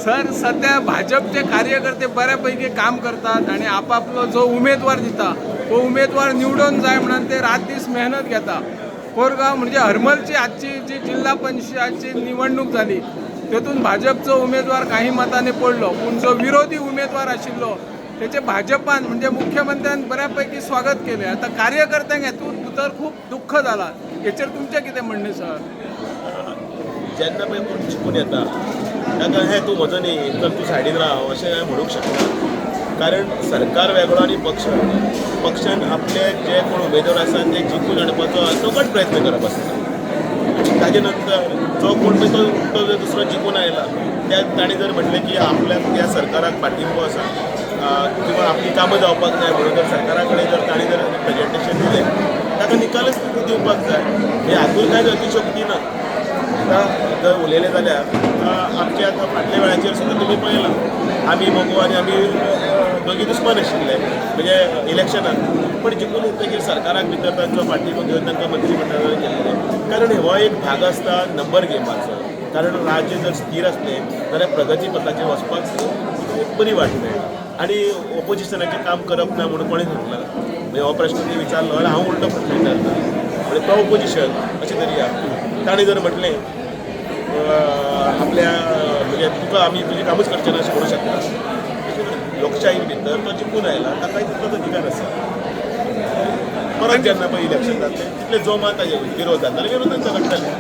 Sir, सध्या भाजपचे कार्यकर्ते बऱ्यापैकी काम करतात आणि आपापलो जो उमेदवार दिता तो उमेदवार निवडून जाय म्हणून ते रात दीस मेहनत घेता. कोरगांव म्हणजे हरमलची आजची जी जिल्हा पंचायतची निवडणूक झाली, तेतून भाजपचो उमेदवार काही मतांनी पडलो, पूण जो विरोधी उमेदवार आशिल्लो तेचे भाजपान म्हणजे मुख्यमंत्र्यान बऱ्यापैकी स्वागत केलें. आतां कार्यकर्त्यांक हेतून भितर खूब दुख्ख जालां. हेचेर तुमचें कितें म्हणणें सर? जेन्ना पळय कोण जिखून येता, ताका हे तूं म्हजो न्ही तर तूं सायडीन राव अशें हांवें म्हणूंक शकना, कारण सरकार वेगळो आनी पक्ष वेगळो. पक्षान आपले जे कोण उमेदवार आसा ते जिखून हाडपाचो सगळोच प्रयत्न करप आसता आनी ताजे नंतर जो कोण पळय तो तो जर दुसरो जिखून आयला, त्या ताणें जर म्हटलें की आपल्याक त्या सरकाराक पाठिंबो आसा किंवा आपली कामां जावपाक जाय म्हणून जर सरकारा कडेन जर ताणें जर प्रेजेंटेशन दिलें, ताका निकालच दिवपाक जाय. हे हातूंत कांयच अतिशयोक्ती ना. आतां जर उलयलें जाल्यार आमच्या आतां फाटल्या वेळाचेर सुद्दां तुमी पळयलां, आमी मगो आनी आमी दोगी दुस्मान आशिल्ले म्हणजे इलेक्शनाक, पण जिखून येतकीर सरकाराक भितर तांचो पाठिंबो घेवन तांकां मंत्रीमंडळान केल्लें. कारण हो एक भाग आसता नंबर गेमाचो, कारण राज्य जर स्थीर आसलें जाल्यार प्रगती पथाचेर वचपाक एक बरी वाट मेळटा. आनी ओपोजिशनाचें काम करप ना म्हणून कोणें सांगलां? म्हणजे हो प्रश्न तुवें विचारलो जाल्यार हांव उल्टो प्रश्न विचारता, म्हणजे तो ओपोजिशन अशें धरया, ताणें जर म्हटलें आपल्या म्हणजे तुका आमी तुजें कामूच करचें ना अशें म्हणूं शकता? तशें न्हय. लोकशाही भितर तो जिखून आयला, ताकाय तितलोच अधिकार आसा. परत जेन्ना पळय इलेक्शन जातलें, तितले जोमान ताजे विरोध जातले, विरोधान झगडटले.